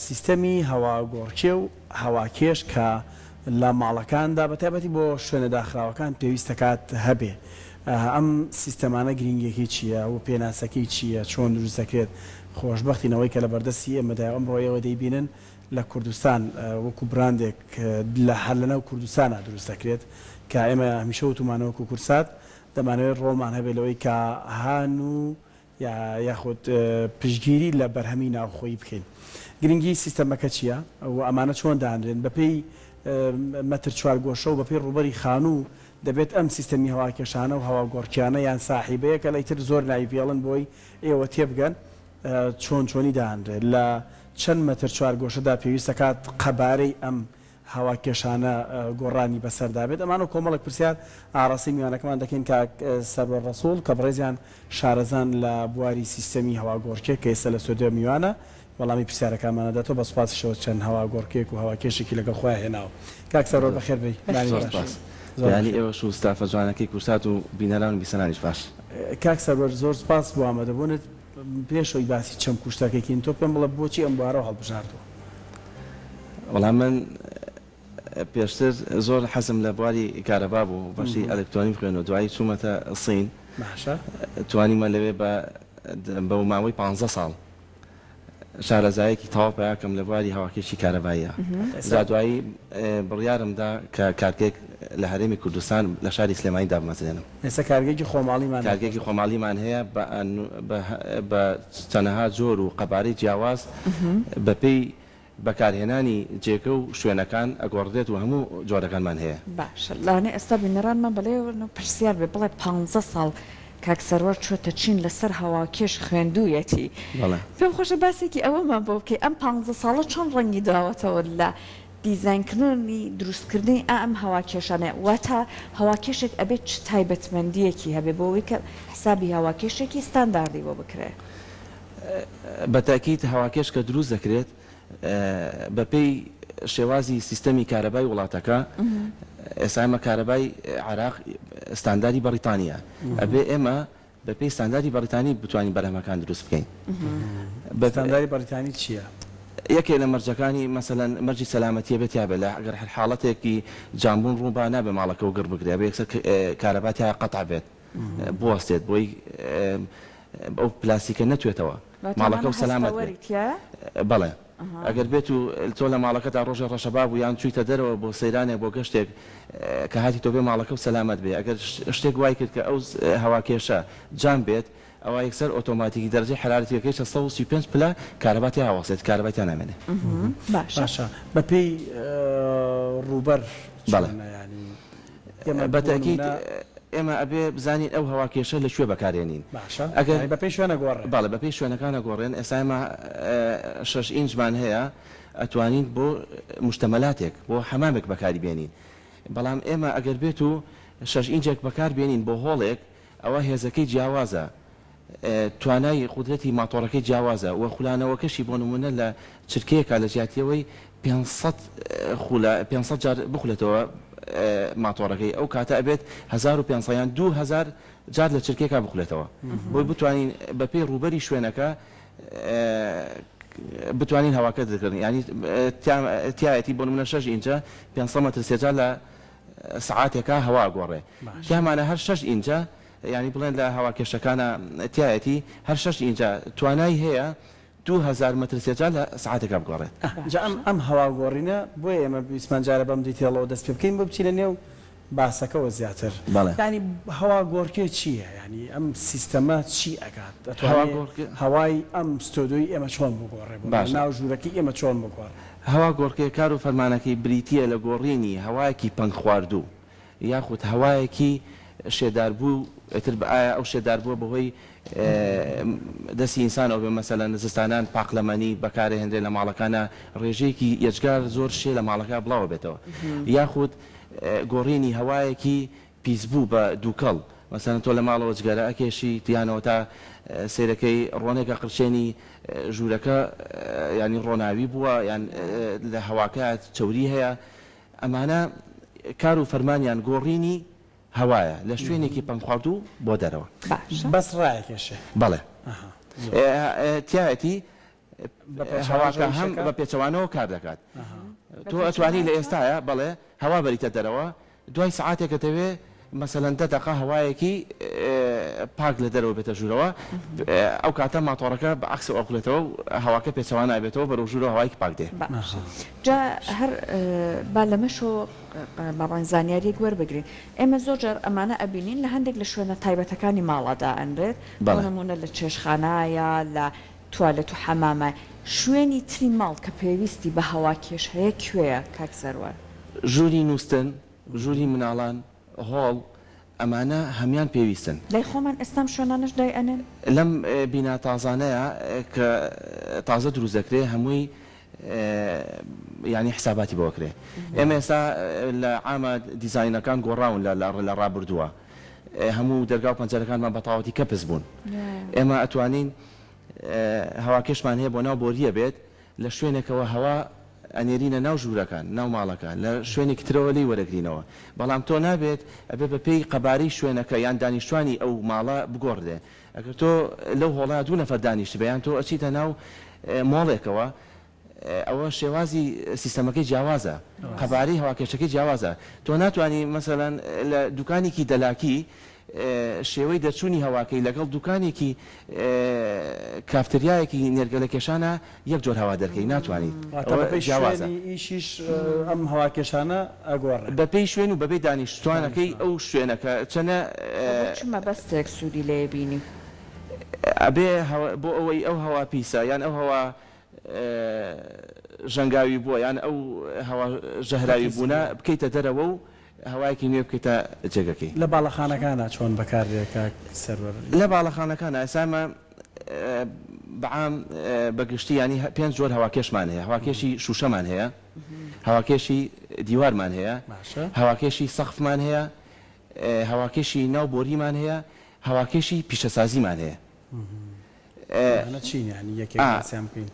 سیستەمی هەواگۆڕکێ و هەواکێش کە لە ماڵەکاندا بە تایبەتی بۆ شوێنە داخراوەکان پێویست دەکات هەبێ ئەم سیستەمانە گرینگیەکەی چییە و پێناسەکەی چییە چۆن دروست دەکرێت خۆشبەختین ئەوەی کە لە بەردەستی ئێمەدایە ئەمڕۆ ئێوە دەیبینن لە کوردستان وەکو براندێک لە هەر لەناو کوردستانا دروست دەکرێت کە ئێمە هەمیشە وتومانە وەکو کوردسات دەمانەوێت ڕۆڵمان هەبێت لەوەی کە هان و یاخود پشتگیری لە بەرهەمی ناوخۆیی بکەین. گرنگی سیستەمەکە چییە و ئەمانە چۆن دانرێن؟ بەپێی مەتر چوارگۆشە و بەپێی ڕووبەری خانوو دەبێت ئەم سیستەمی هەواکێشانە و هەواگۆڕکیانە یان ساحیبەیە کە ئیتر زۆر ناوی پێڵن بۆی ئێوە تێبگەن چۆن چۆنی دانرێت لە چەند مەتر چوارگۆشەدا پێویست دەکات قەبارەی ئەم هەواکێشانە گۆڕانی بەسەردا بێت؟ ئەمانە و کۆمەڵێک پرسیار ئاڕاستەی میوانەکەمان دەکەین کاک سەروەر ڕەسوڵ کە بەڕێزیان شارەزان لە بواری سیستەمی هەواگۆڕکێ کە ئێستا لە ستۆدیۆ میوانە وەڵامی پرسیارەکانمان ئەداتەوە بە سوپاسیشەوە چەند هەواگۆڕکێک و هەواکێشێکی لەگەڵ خۆیان هێناوە. کاک سەروەر بەخێر بێی. بەیانی زۆر باش. سوپاس. زۆر بەیانی بەخێر. ئێوەش و ستافە جوانەکەی کوردسات و بینەران و بیسەرانیش باش. کاک سەروەر زۆر سوپاس بۆ ئامادەبوونت. پێش ئەوەی باسی چەمک و شتەکەی کەین تۆ پێم بڵێ بۆچی ئەم بوارەو هەڵبژاردووە؟ وەڵا من پێشتر زۆر حەزم لە بواری کارەبا بوو بەشی ئەلکترۆنیم خوێندوە دوایی چوومەتە سین باشە. توانیمە لەوێ بە بە ماوەی پانزە ساڵ شارەزایەکی تەواو پەیا کەم لە بواری هەواکێشی کارەباییە جا دوایی بڕیارم دا کە کارگەیەک لە هەرێمی کوردستان لە شاری سلێمانی دابمەزرێنم. ئێستا کارگەیەکی خۆماڵیمان هەیە. کارگەیەکی خۆماڵیمان هەیە بە بە بە چەنەها جۆر و قەبارەی جیاواز بەپێی بەکارهێنانی جێگە و شوێنەکان ئەگۆڕدرێت و هەموو جۆرەکانمان هەیە. باشە لەوانەیە ئێستا بینەرانمان بەلایەوە پرسیار بێ بڵێ پانزە ساڵ کاک سەروەر چۆتە چین لەسەر هەواکێش خوێندوویەتی بەڵێ. پێم خۆشە باسێکی ئەوەمان بۆ بکەی ئەم پانزە ساڵە چۆن ڕەنگی داوەتەوە لە دیزاینکردنی دروستکردنی ئەم هەواکێشانە واتە هەواکێشێک ئەبێت چ تایبەتمەندییەکی هەبێ بۆ ئەوەی کە حسابی هەواکێشێکی ستانداردی بۆ بکرێ؟ بە تەئکید هەواکێش کە دروست دەکرێت بە پێی شێوازی سیستەمی کارەبای وڵاتەکە، ئێستا ئێمە کارەبای عێراق ستانداری بەڕیتانییە، ئەبێ ئێمە بە پێی ستانداری بەڕیتانی بتوانین بەرهەمەکان دروست بکەین. ستانداری بەڕیتانی چییە؟ یەکێ لە مەرجەکانی مەسەلەن مەرجی سەلامەتیە بێ تیابێ لە گەر هەر حاڵەتێکی جامبوون ڕوو با نابێ ماڵەکە و گڕ بگرێ ئەبێ یەکسەر کارەبا تیا قەتع بێت بوەستێت بۆی ئەو پلاستیکە نەتوێتەوە ماڵەکە و سەلامەت بێت بەڵێ ئەگەر بێت و تۆ لە ماڵەکەتا ڕۆژێ ڕەشەبا بوو یان چوویتە دەرەوە بۆ سەیرانێک بۆ گەشتێک کە هاتی تۆ بێ ماڵەکە و سەلامەت بێ ئەگەر شتێک وای کرد کە ئەو هەواکێشە جام بێت ئەوا یەکسەر ئۆتۆماتیکی دەرەجەی حەرارەتی گەیشتە 135 پلە کارەبا تیا وەستێت کارەبای تیا نامێنێ. باشە. باشە بەپێی ڕووبەر بەڵێ. چۆنە یانی ئێمە بە بۆ تەئکید نموونە. ئێمە ئەبێ بزانین ئەو هەواکێشە لە کوێ بەکارێنین باشە ئەگەر یانی بەپێی شوێن ئەگۆڕێ. بەڵێ بەپێی شوێنەکان ئەگۆڕێن ئێستا ئێمە شەش ئینجمان هەیە ئەتوانین بۆ موشتەمەلاتێک بۆ حەمامێک بەکاری بێنین بەڵام ئێمە ئەگەر بێت و شەش ئینجێک بەکار بێنین بۆ هۆڵێک ئەوا هێزەکەی جیاوازە، توانای قودرەتی ماتۆڕەکەی جیاوازە و خولانەوەکەشی بۆ نموونە لە چرکەیەکا لە جیاتیەوەی 500 خولە 500 جار بخولێتەوە ماتۆڕەکەی ئەو کاتە ئەبێت 1500 یان 2000 جار لە چرکەیەکا بخولێتەوە بۆی بتوانین بەپێی ڕووبەری شوێنەکە بتوانین هەواکە درکردن یانی تیایەتی بۆ نموونە شەش ئینجە 500 مەتر سێجا لە سەعاتێکا هەوا ئەگۆڕێ تیامانە هەر شەش ئینجە یانی بڵێن لە هەواکێشەکانا تیایەتی هەر شەش ئینجە توانای هەیە 2000 مەتر سێجا لە سەعاتێکا بگۆڕێت. جا ئەم ئەم هەوا گۆڕینە بۆیە ئێمە ویستمان جارە بەم detail ەوە دەست پێ بکەین بۆ بچینە نێو باسەکەوە زیاتر بەڵێ. یانی هەوا گۆڕکێ چییە یانی ئەم سیستەمە چی ئەکات هەوا ئەتوانێ گۆڕکێ. هەوای ئەم ستۆدیۆی ئێمە چۆن بگۆڕێ بۆ باشە. ناو ژوورەکەی ئێمە چۆن بگۆڕێ؟ هەوا گۆڕکێ کار و فەرمانەکەی بریتییە لە گۆڕینی هەوایەکی پەنگخواردوو یاخود هەوایەکی شێداربوو ئیتر ئایا ئەو شێداربووە بەهۆی دەستی ئینسانەوە بێ مەسەلەن زستانان پاقلەمەنی بەکارئەهێنرێ لە ماڵەکانا ڕێژەیەکی یەجگار زۆر شێ لە ماڵەکە بڵاوەبێتەوە یاخود گۆڕینی هەوایەکی پیسبوو بە دووکەڵ مەسەلەن تۆ لە ماڵەوە جگەرە ئەکێشیت یان ئەوەتا سەیرەکەی ڕۆنێک ئەقرچێنی ژوورەکە یانی ڕۆناوی بووە یان لە هەواکە چەوری هەیە ئەمانە کار و فەرمانیان گۆڕینی هەوایە لە شوێنێکی پەنگخواردوو بۆ دەرەوە. باشە. بەس ڕایەکێشێ. بەڵێ ئەها زۆر. تیایەتی. هەواکە هەم بە پێچەوانەوە کار دەکات. تۆ ئەتوانی لە ئێستایا بەڵێ هەوا بەریتە دەرەوە دوای سەعاتێک ئەتەوێ مەسەلەن دە دەقە هەوایەکی پاک لە دەرەوە بێتە ژوورەوە ئەو کاتە ماتۆڕەکە بە عەکسەوە ئەخولێتەوە و هەواکە پێچەوانە ئەبێتەوە بەرەو ژوورەوە هەوایەکی پاک دێ. باشە جا هەر با لەمەشەوە با بڵێین زانیاریەک وەربگرین ئێمە زۆر جار ئەمانە ئەبینین لە هەندێک لە شوێنە تایبەتەکانی ماڵا دائەنرێت بۆ بەڵێ. نموونە لە چێشتخانە یا لە توالێت و حەمامە شوێنی تری ماڵ کە پێویستی بە هەواکێش هەیە کوێیە کاک سەروەر؟ ژووری نووستن، ژووری مناڵان، هۆڵ، ئەمانە هەموان پێویستن. لای خۆمان ئێستا ئەم شوێنانەش دای ئەنێن؟ لەم بینا تازانەیا کە تازە دروست دەکرێ هەمووی یانی حساباتی بۆ ئەکرێ. ئێمە ئێستا لە عامە دیزاینەکان گۆڕاون لە لە ڕابردووە. هەموو دەرگا و پەنجەرەکانمان بە تەواوەتی کەپس بوون. ئێمە ئەتوانین هەواکێشمان هەیە بۆ ناو بۆرییە بێت لە شوێنێکەوە هەوا ئەنێرینە ناو ژوورەکان، ناو ماڵەکە، لە شوێنێکی ترەوە لێی وەرەگرینەوە. بەڵام تۆ نابێت، ئەبێ بە پێی قەبارەی شوێنەکە یان دانیشتوانی ئەو ماڵە بگۆڕدرێ. ئەگەر تۆ لەو هۆڵە دوو نەفەر دانیشتبێ یان تۆ ئەچیتە ناو مۆڵێکەوە، ئەوە شێوازی سیستەمەکەی جیاوازە، قەبارەی هەواکێشەکەی جیاوازە. تۆ ناتوانی مەسەلەن لە دوکانێکی دەلاکی شێوەی دەرچوونی هەواکەی لەگەڵ دوکانێکی کافتریایەکی نێرگەلەکێشانا یەک جۆر هەوا دەرکەی ناتوانیت واتە ئەوە بەپێی جیاوازە. شوێنی ئیشیش ئەم هەواکێشانە ئەگۆڕێ. بەپێی شوێن و بەپێی دانیشتوانەکەی دانیشتوان. ئەو شوێنە کە چەنە. بۆ چ مەبەستێک سوودی لێ بینی؟ ئەبێ بۆ ئەوەی ئەو هەوا پیسە یان ئەو هەوا ژەنگاوی بووە یان ئەو هەوا ژەهراوی بوونە بکەیتە دەرەوە و هەوایەکی نوێ بکەیتە جێگەکەی. لە باڵەخانەکانا چۆن بەکار دێ کاک سەروەر؟ لە باڵەخانەکانا ئێستا ئێمە بە عام بە گشتی یانی پێنج جۆر هەواکێشمان هەیە، هەواکێشی شووشەمان هەیە، هەواکێشی دیوارمان هەیە، هەواکێشی سەقفمان هەیە، هەواکێشی ناو بۆریمان هەیە، هەواکێشی پیشەسازیمان هەیە. ئەمانە چین یانی یەک یەک باسیان بکەین؟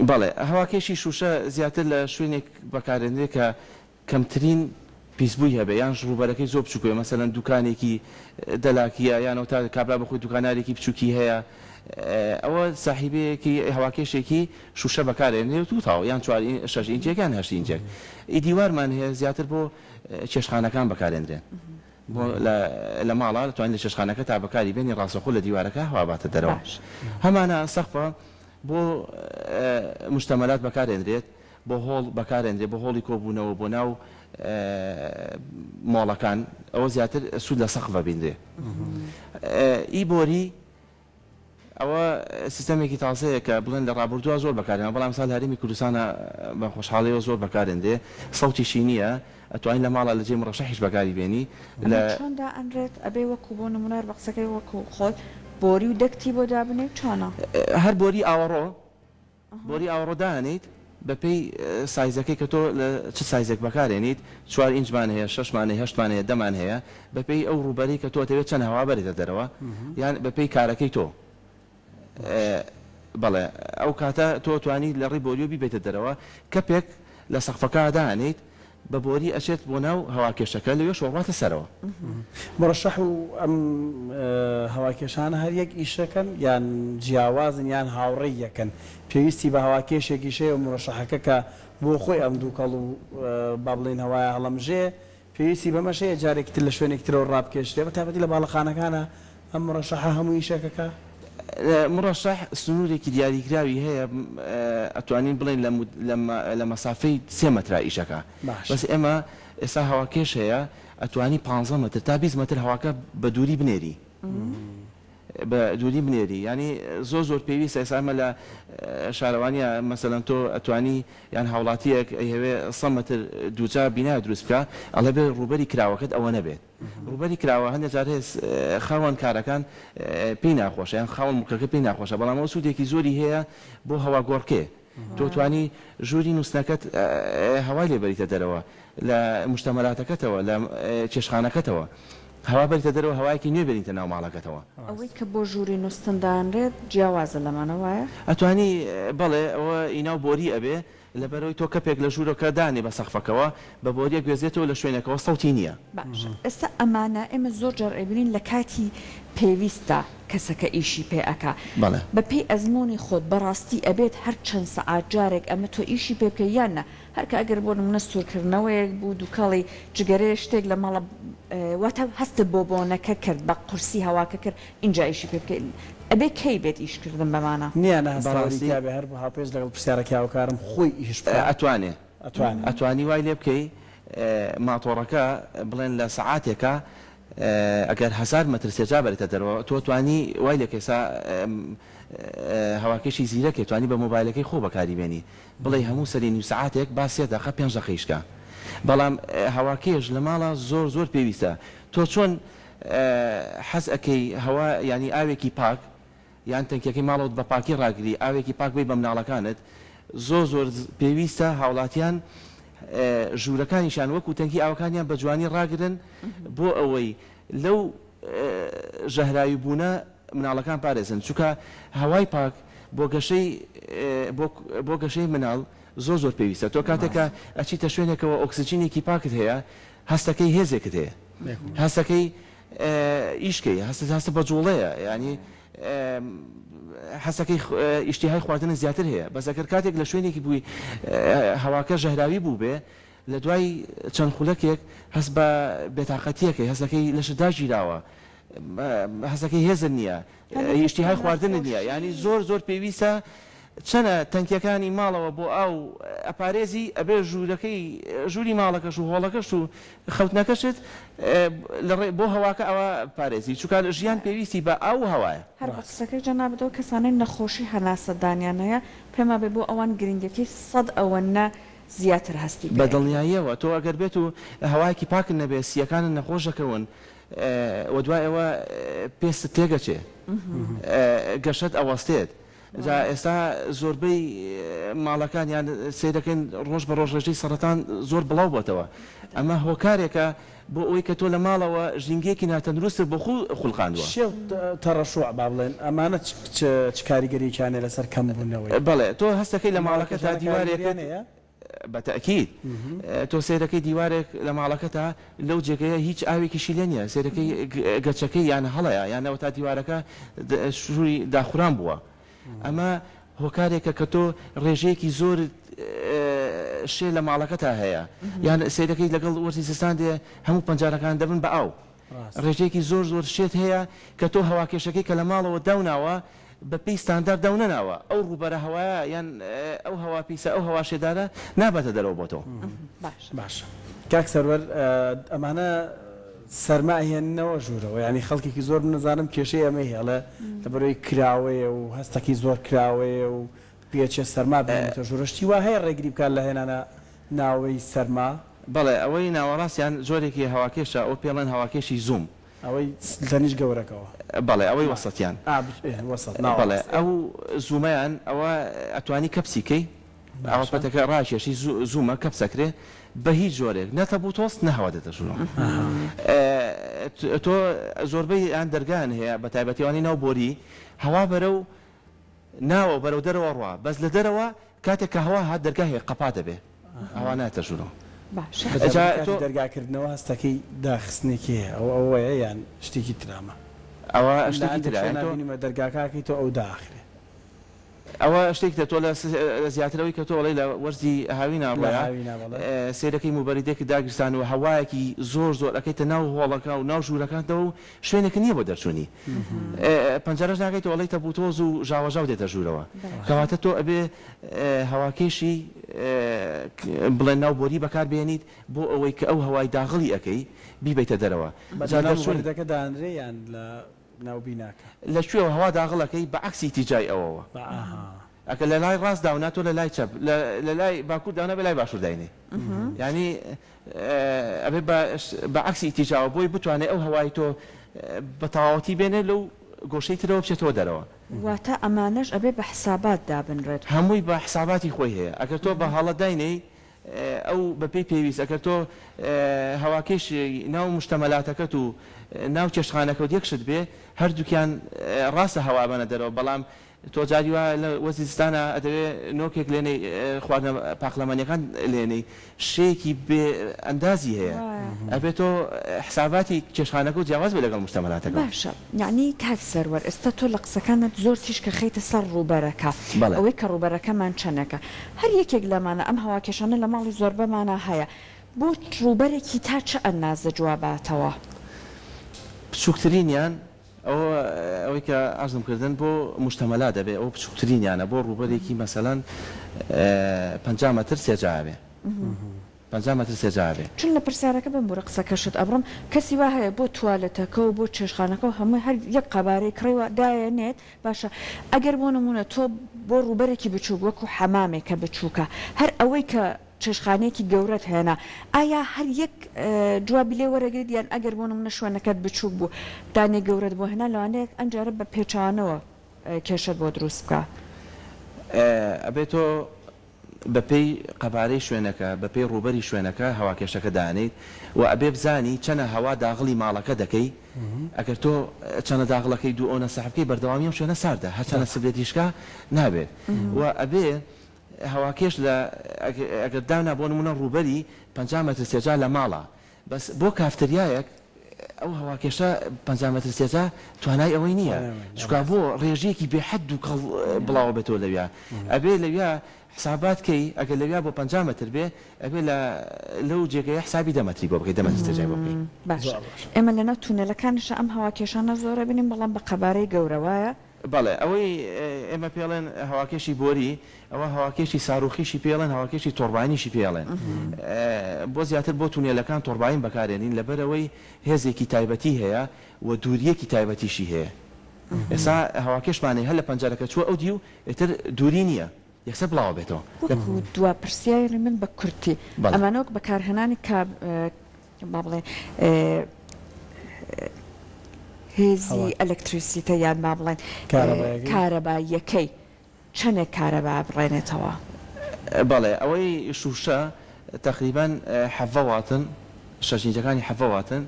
بەڵێ، هەواکێشی شووشە زیاتر لە شوێنێک بەکارئەهێنرێت کە کەمترین پیسبووی هەبێ یانش ڕووبەرەکەی زۆر بچووک بێ مەسەلەن دوکانێکی دەلاکیە یان ئەوتا کابرا بەخۆی دوکانارێکی بچووکی هەیە ئەوە ساحیبەیەکی هەواکێشێکی شووشە بەکارێنێت و تاو یان چوار شەش ئینجێک یان هەشت ئینجێک ئی دیوارمان هەیە زیاتر بۆ چێشخانەکان بەکارێنرێن بۆ لە ماڵا دەتوانین لە چێشخانەکە تا بەکاری بێنی ڕاستەوخۆ لە دیوارەکە هەوا باتە دەرەوە هەمانە سەقفە بۆ مشتەمەلات بەکارێنرێت بۆ هۆڵ بەکارئەنرێ بۆ هۆڵی کۆبوونەوە بۆ ناو مۆڵەکان ئەوە زیاتر سوود لە سەقف ئەبینرێ ئی بۆری ئەوە سیستەمێکی تازەیە کە بڵێن لە ڕابردووە زۆر بەکارهێنا بەڵام ئەمساڵ هەرێمی کوردستانە بە خۆشحاڵیەوە زۆر بەکارێنرێ سەوتیشی نییە ئەتوانی لە ماڵا لە جێی مڕەشەحیش بەکاری بێنی ئەمە لە چۆن دائەنرێت ئەبێ وەکو بۆ نمونە هەر بە قسەکەی وەکو خۆت بۆری و دەکتی بۆ دابنێی چۆنە؟ هەر بۆری ئاوەڕۆ بۆری ئاوەڕۆ دانێیت بەپێی سایزەکەی کە تۆ لە چ سایزێک بەکارێنیت چوار ئینجمان هەیە شەشمان هەیە هەشتمان هەیە دەمان هەیە بەپێی ئەو ڕووبەرەی کە تۆ ئەتەوێت چەند هەوا بەرێتە دەرەوە یان بەپێی کارەکەی تۆ بەڵێ ئەو کاتە تۆ توانی لە ڕێی بۆریۆ بیبەیتە دەرەوە کەپێک لە سەقفەکە دانێیت بە بۆری ئەچێت بۆ ناو هەواکێشەکە لەوێشەوە ڕواتە سەرەوە. مورەشەح و ئەم هەواکێشانە هەر یەک ئیشەکەن یان جیاوازن یان هاوڕێی یەکن؟ پێویستی بە هەواکێشێکیش هەیە و مورەشەحەکە کە بۆ خۆی ئەم دووکەڵ و با بڵێین هەوایە هەڵەمژێ پێویستی بەمەش هەیە جارێکی تر لە شوێنێکی ترەوە ڕابکێشرێ بە تایبەتی لە باڵەخانەکانا ئەم مورەشەحە هەموو ئیشەکەکە؟ مورەشەح سنوورێکی دیاریکراوی هەیە ئەتوانین بڵێین لە مەسافەی سێ مەترا ئیشەکا بەس ئێمە ئێستا هەواکێش هەیە ئەتوانی پانزە مەتر تا 20 مەتر هەواکە بە دووری بنێری بە دووری بنێری یانی زۆر زۆر پێویستە ئێستا ئێمە لە شارەوانیە مەسەلەن تۆ ئەتوانی یان هاوڵاتیەک ئەیهەوێ سە مەتر دووجا بینایە دروست بکا ئەڵێ بێ ڕووبەری کراوەکەت ئەوە نەبێت ڕووبەری کراوە هەندێک جار هەیە خاوەن کارەکان پێی ناخۆشە یان خاوەن موڵکەکە پێی ناخۆشە بەڵام ئەوە سوودێکی زۆری هەیە بۆ هەواگۆڕکێ تۆ توانی ژووری نووستنەکەت هەوای لێ بەریتە دەرەوە لە مشتەمەلاتەکەتەوە لە چێشتخانەکەتەوە هەوا بەریتە دەرەوە هەوایەکی نوێ بێنیتە ناو ماڵەکەتەوە. ئەوەی کە بۆ ژووری نووستن دانرێت جیاوازە لەمانە وایە؟ ئەتوانی بەڵێ ئەوە ئی ناو بۆری ئەبێ. لەبەرئەوەی تۆ کەپێک لە ژوورەکە دانێ بە سەقفەکەوە بە بۆریە گوێزێتەوە لە شوێنێکەوە سەوتی نییە. باشە ئێستا ئەمانە ئێمە زۆر جار ئەیبینین لە کاتی پێویستا کەسەکە ئیشی پێ ئەکا بەڵێ. بە پێی ئەزموونی خۆت بەڕاستی ئەبێت هەر چەند سەعات جارێک ئەمە تۆ ئیشی پێ بکەی یان نا هەر کە ئەگەر بۆ نموونە سوورکردنەوەیەک بوو دووکەڵی جگەرەیە شتێک لە ماڵە واتە هەستت بۆ بۆنەکە کرد بە قورسی هەواکە کرد ئینجا ئیشی پێ بکەی ئەبێ کەی بێت ئیش کردن بەمانە؟ نییە نە هەستەوەری بەڕاستی. تیا بێ هەر هاوپێچ لەگەڵ پرسیارەکەی هاوکارم خۆی ئیش بکا. ئەتوانێ. ئەتوانێ. ئەتوانی وای لێ بکەی ماتۆڕەکە بڵێن لە سەعاتێکا ئەگەر هەزار مەتر سێجا بەرێتە دەرەوە تۆ توانی وای لێ کەی سا هەواکێشی زیرەکێ توانی بە مۆبایلەکەی خۆ بەکاری بێنی بڵێی هەموو سەری نیو سەعاتێک با سێ دەقە پێنج دەقە ئیش کا بەڵام هەواکێش لە ماڵا زۆر زۆر پێویستە تۆ چۆن حەز ئەکەی هەوا یانی ئاوێکی پاک یان تەنکیەکەی ماڵەوەت بە پاکی ڕاگری ئاوێکی پاک بەی بە مناڵەکانت زۆر زۆر پێویستە هاوڵاتیان ژوورەکانیشیان وەکو تەنکی ئاوەکانیان بە جوانی ڕاگرن بۆ ئەوەی لەو ژەهراوی بوونە مناڵەکان پارێزن چونکە هەوای پاک بۆ گەشەی بۆ گەشەی مناڵ زۆر زۆر پێویستە تۆ کاتێک کە ئەچیتە شوێنێکەوە ئۆکسجینێکی پاکت هەیە هەستەکەی هێزێکت هەیە هەستەکەی ئیشکەی هەستت هەستە بە جوڵەیە یانی هەستەکەی ئیشتیهای خواردنت زیاتر هەیە بەس ئەگەر کاتێک لە شوێنێکی بووی هەواکە ژەهراوی بووبێ لە دوای چەند خولەکێک هەست بە بێتاقەتیەکەی هەستەکەی لەشت داگیراوە هەستەکەی هێزت نییە ئیشتیهای خواردنت نییە یانی زۆر زۆر پێویستە چەنە تەنکیەکانی ماڵەوە بۆ ئاو ئەپارێزی ئەبێ ژوورەکەی ژووری ماڵەکەش و هۆڵەکەشت و خەوتنەکەشت لە ڕێ بۆ هەواکە ئەوە پارێزی چونکە ژیان پێویستی بە ئاو و هەوایە. هەر بە قسەکەی جەنابت ئەو کەسانەی نەخۆشی هەناسەدانیان هەیە پێم وابێ بۆ ئەوان گرنگیەکەی سەد ئەوەنە زیاتر هەستی پێ بە ئەکرێ. دڵنیاییەوە تۆ ئەگەر بێت و هەوایەکی پاکت نەبێ سییەکانت نەخۆش ئەکەون و دوای ئەوە پێستت تێگەچێ گەشەت ئەوەستێت جا ئێستا زۆربەی ماڵەکان یان سەیرەکەین ڕۆژ بە ڕۆژ ڕێژەی سەڕەتان زۆر بڵاو بۆتەوە ئەمە هۆکارێکە بۆ ئەوەی کە تۆ لە ماڵەوە ژینگەیەکی ناتەندروستت بۆ خۆ خولقاندوە. شێو تەڕەشوع با بڵێن ئەمانە چ چ کاریگەریەکیان هەیە لەسەر کەم بوونەوەی؟ بەڵێ تۆ هەستەکەی لە ئەم ماڵەکەتا هەواکێشانە دیوارێکت کاریگەریان هەیە؟ بە تەئکید. تۆ سەیرەکەی دیوارێک لە ماڵەکەتا لەو جێگەیە هیچ ئاوێکیشی لێ نیە سەیرەکەی گەچەکەی یان هەڵەیە یان ئەوەتا دیوارەکە شووری داخوران بووە ئەمە هۆکارێکە کە تۆ ڕێژەیەکی زۆر شێ لە ماڵەکەتا هەیە یان سەیرەکەی لەگەڵ وەرزی زستان دێ هەموو پەنجەرەکان دەبن بە ئاو ڕێژەیەکی زۆر زۆر شێت هەیە کە تۆ هەواکێشەکەی کە لە ماڵەوە داوناوە بە پێی ستاندارد داونەناوە ئەو ڕووبەرە هەوایە یان ئەو هەوا پیسە ئەو هەوا شێدارە ناباتە دەرەوە بۆ تۆ. باشە کاک سەروەر ئەمانە سەرما ئەهێننەوە ژوورەوە یانی خەڵکێکی زۆر من ئەزانم کێشەی ئەمەی هەیە ئەڵێ لەبەرئەوەی کراوەیە و هەستەکی زۆر کراوەیە و پێچێ سەرما بهێنێتە ژوورە شتی وا هەیە ڕێگری بکات لە هێنانە ناوەی سەرما؟ بەڵێ ئەوەی ناوەڕاستیان جۆرێکی هەواکێشە ئەوە پێڵێن هەواکێشی زووم. ئەوەی تەنیشت گەورەکەوە. بەڵێ ئەوەی وەسەتیان. ئا وەسەت بەڵێ ناوەڕاست. ئەو زوومەیان ئەوە ئەتوانی کەپسی کەی ئەوە باشە. پەتەکە ڕاکێشی زوومە کەپس ئەکرێ بە هیچ جۆرێک نە تەپ و تۆز نە هەوا دێتە ژوورەوە. تۆ زۆربەی یان دەرگایان هەیە بە تایبەتی ئەوانەی ناو بۆری هەوا بەرەو ناوە بەرەو دەرەوە ڕوا بەس لە دەرەوە کاتێک کە هەوا هات دەرگا هەیە قەپا دەبێ هەوا نایەتە ژوورەوە. باشە. بەجا جا کاتی تۆ. دەرگا کردنەوە هەستەکەی داخستنێکی هەیە ئەوە ئەوەیە یان شتێکی ترە ئەمە؟ ئەوە من لە شتێکی هەندێک ترە شوێنا یان تۆ. بینیومە دەرگاکە ئەکەی تۆ ئەو دائەخرێ. ئەوە شتێکی ترە تۆ لە زیاتر ئەوەی کە تۆ ئەڵێی لە وەرزی هاوینا لە ڕۆیە هاوینا بەڵێ. سەیرەکەی موبەریدێکت داگیرسانوە هەوایەکی زۆر زۆر ئەکەیتە ناو هۆڵەکە و ناو ژوورەکانتەوە و شوێنێکت نیە بۆ دەرچوونی پەنجەرەش ناکەیتەوە ئەڵێی تەپوتۆز و ژاوەژاو دێتە ژوورەوە کەواتە تۆ ئەبێ هەواکێشی بڵێن ناو بۆری بەکار بێنیت بۆ ئەوەی کە ئەو هەوای داغڵی ئەکەی بیبەیتە دەرەوە جا لەناو موبەریدەکە دانرێ یان لە ناو بیناکە؟ لە کوێوە هەوا داغڵ ئەکەی بە عەکسی ئیتیجای ئەوەوە ئەکە لە لای ڕاست داونا تۆ لە لای چەپ لە لای باکوور داونا بێ لای باشوور داینێ یانی ئەبێ بە بە عەکسی ئیتیجاوە بۆی بتوانێ ئەو هەوای تۆ بە تەواوەتی بێنێ لەو گۆشەی ترەوە بچێتەوە دەرەوە. واتە ئەمانەش ئەبێ بە حسابات دابنرێت. هەمووی بە حساباتی خۆی هەیە ئەگەر تۆ بە هەڵە داینێی ئەو بە پێی پێویست ئەگەر تۆ هەواکێشی ناو مشتەمەلاتەکەت و ناو چێشتخانەکەت یەک شت بێ هەردووکیان ڕاستە هەوا ئەبەنە دەرەوە بەڵام. تۆ جاری وایە لە وەرزی زستانا ئەتەوێ نۆکێک لێنێی خواردنە پاقلەمەنیەکان لێنێی شێیەکی بێ ئەندازی هەیە ئەبێ تۆ حساباتی چێشتخانەکەو جیاواز بێ لەگەڵ مشتەمەلاتەکەوە. باشە یەعنی کاک سەروەر ئێستا تۆ لە قسەکانت زۆر تیشک ئەخەیتە سەر ڕووبەرەکە بەڵێ. ئەوەی کە ڕووبەرەکەمان چەنێکە هەر یەکێک لەمانە ئەم هەواکێشانە لە ماڵی زۆربەمانا هەیە بۆ ڕووبەرێکی تا چ ئەندازە جواباتەوە؟ بچوکترینیان ئەوە ئەوەی کە عەرزم کردن بۆ موشتەمەلا دەبێ ئەوە بچووکترینیانە بۆ ڕووبەرێکی مەسەلەن 50 مەتر سێجا ئەبێ 50 مەتر سێجا ئەبێ. چون لە پرسیارەکە بمبورە قسەکەشت ئەبڕم کەسی وا هەیە بۆ توالێتەکە و بۆ چێشتخانەکە و هەمووی هەر یەک قەبارەی کڕیوە دایەنێت باشە ئەگەر بۆ نموونە تۆ بۆ ڕووبەرێکی بچووک وەکو حەمامێک کە بچووکە هەر ئەوەی کە چێشتخانەیەکی گەورەت هێنا ئایا هەر یەک جوابی لێ وەرەگریت یان ئەگەر بۆ نمونە شوێنەکەت بچوک بوو دانەی گەورەت بۆ هێنا لەوانەیە ئەمجارە بە پێچەوانەوە کێشەت بۆ دروست بکا. ئەبێ تۆ بە پێی قەبارەی شوێنەکە بە پێی ڕووبەری شوێنەکە هەواکێشەکە دانێیت و ئەبێ بزانی چەنە هەوا داغڵی ماڵەکە دەکەی ئەگەر تۆ چەنە داغڵەکەی دوو ئەونە سەحب کەی بەردەوامی ئەم شوێنە ساردە هەرچەنە سبلێتیشکا نابێت و ئەبێ هەواکێش لە ئەگەر دانا بۆ نمونە ڕووبەری 50 مەتر سێجا لە ماڵە بەس بۆ کافتریایەک ئەو هەواکێشە 50 مەتر سێجا توانای ئەوەی نییە چونکە بۆ ڕێژەیەکی بێ حەد دووکەڵ بڵاوە بێتەوە لەویا ئەبێ لەویا حسابات کەی ئەگەر لەویا بۆ 50 مەتر بێ ئەبێ لە لەو جێگەیە حسابی دە مەتری بۆ بکەی دە مەتر سێجای بۆ بکەی. باشە ئێمە لەناو تونێلەکانیشا ئەم هەواکێشانە زۆر ئەبینین بەڵام بە قەبارەی گەورە وایە؟ بەڵێ ئەوەی ئێمە پێڵێن هەواکێشی بۆری ئەوە هەواکێشی ساروخیشی پێڵێن هەواکێشی تۆرباینیشی پێڵێن بۆ زیاتر بۆ تونێلەکان تۆرباین بەکارێنین لەبەرئەوەی هێزێکی تایبەتی هەیە و دووریەکی تایبەتیشی هەیە ئێستا هەواکێشمان هەیە هەر لە پەنجەرەکە چووە ئەو دیو ئیتر دووری نییە یەکسەر بڵاوە بێتەوە. وەکو دوا پرسیاری من بە کورتی ئەمانە وەک بەکارهێنانی کا با بڵێین هێزی ئەلکتریسیتە یان با بڵێین کارەباییەکەی چەندێک کارەبا بڕێنێتەوە؟ بەڵێ ئەوەی شووشە تەقریبەن حەڤە واتن شەشنیجەکانی حەڤە واتن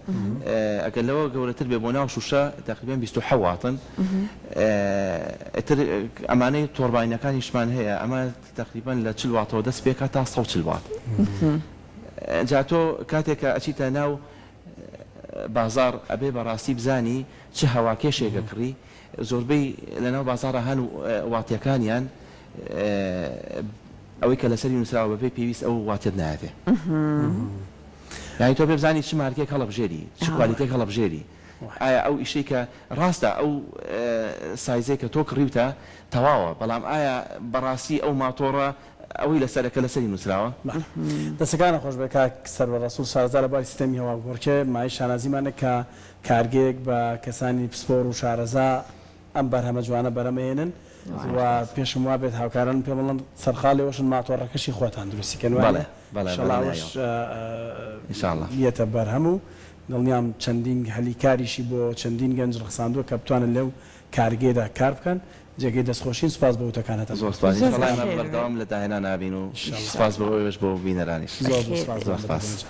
ئەگەر لەوە گەورەتر بێ بۆ ناو شووشە تەقریبەن 27 واتن ئیتر ئەمانەی تۆرباینەکانیشمان هەیە ئەمە تەقریبەن لە 40 واتەوە دەست پێکا تا 140 وات جا تۆ کاتێک کە ئەچیتە ناو بازاڕ ئەبێ بەڕاستی بزانی چ هەواکێشێک ئەکڕی زۆربەی لەناو بازاڕا هەن واتیەکانیان ئەوەی کە لەسەری نوسراوە بەپێی پێویست ئەو واتیەت نایەتێ یانی تۆ بێ بزانی چ مارکێک هەڵەبژێری چ کوالیتێک هەڵەبژێری ئایا ئەو ئیشەی کە ڕاستە ئەو سایزەی کە تۆ کڕیوتە تەواوە بەڵام ئایا بەڕاستی ئەو ماتۆڕە ئەوەی لەسەرە کە لەسەری نوسراوە. بەڵێ دەستەکانت خۆش بێت کاک سەروەر ڕەسوڵ شارەزا لە بواری سیستەمی هەواگۆڕکێ مایەی شانازیمانە کە کارگەیەک بە کەسانی پسپۆڕ و شارەزا ئەم بەرهەمە جوانە بەرەمەێنن و پێشم وابێت هاوکارانم پێم بڵێن سەرقاڵی ئەوەشن ماتۆڕەکەشی خۆتان دروستی کەن وایە ئیشەڵا ئەوەش یەتە بەرهەم و دڵنیام چەندین هەلی کاریشی بۆ چەندین گەنج ڕەخساندووە کە بتوانن لەو کارگەیەدا کار بکەن جێگەی دەستخۆشین سوپاس بۆ وتەکانتان. زۆر سوپاس ئینشاڵا ئێمە بەردەوام لە داهێنان ئەبین و سوپاس بۆ ئێوەش بۆ بینەرانیش. زۆر زۆر سوپاس.